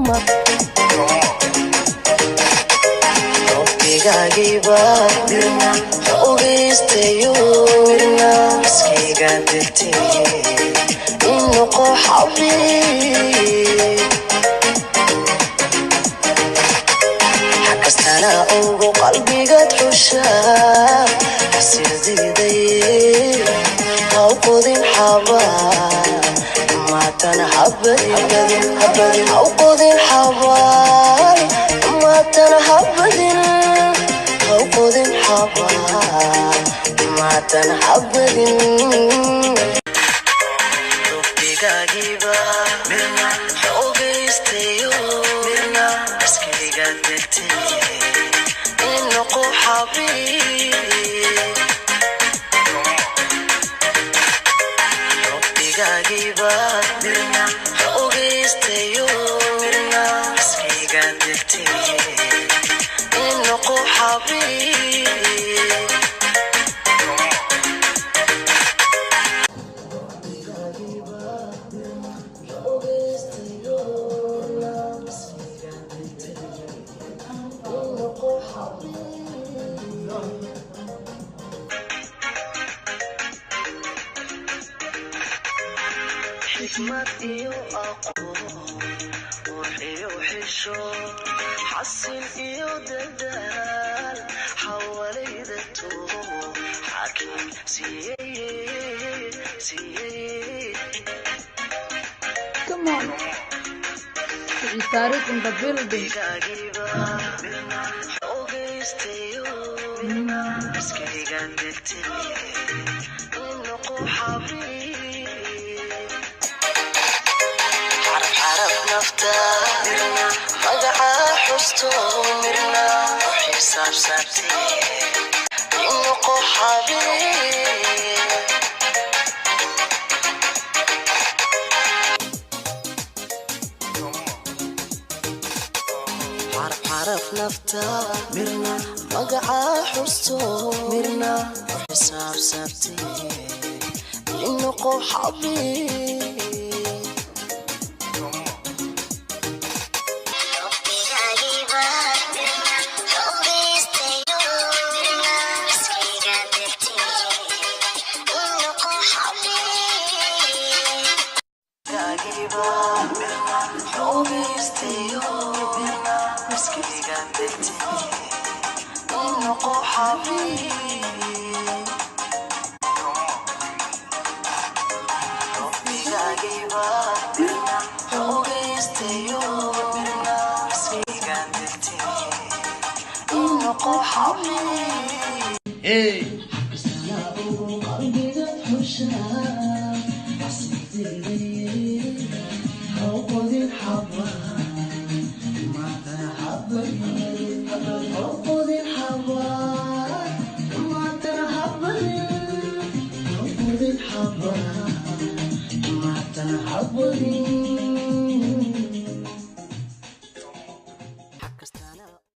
Horumar Rabbigaagiiba ogeystayo, iskayga degtay in noqo xabiib. Xagkastana ogo qalbigaad xushaa, xasildiiday ha u qodin xabaal maatan habadin, ha u qodin xabaal maatan habadin, ha u qodin xabaal maatan habadin. Rabbigaagiiba ogeystayo, iskayga degtay in noqo xabiib. Rabbigaagiiba ogeystayo, iskayga degtay in noqo xabiib. Xikmad iyo aqoon, qurx iyo xisho, xasil iyo dadaal, xawalayda tuo xaakim siiyey siiyey. Come on. Siciid Taariikh in the building. Rabbigaagiiba ogeystayo, iskayga degtay in noqo xabiib. Xaraf xaraf nafta magacaa xusto, u xisaabsaabtay in noqo xabiib. Xaraf xaraf nafta magacaa xusto, u xisaabsaabtay in noqo xabiib. Hey.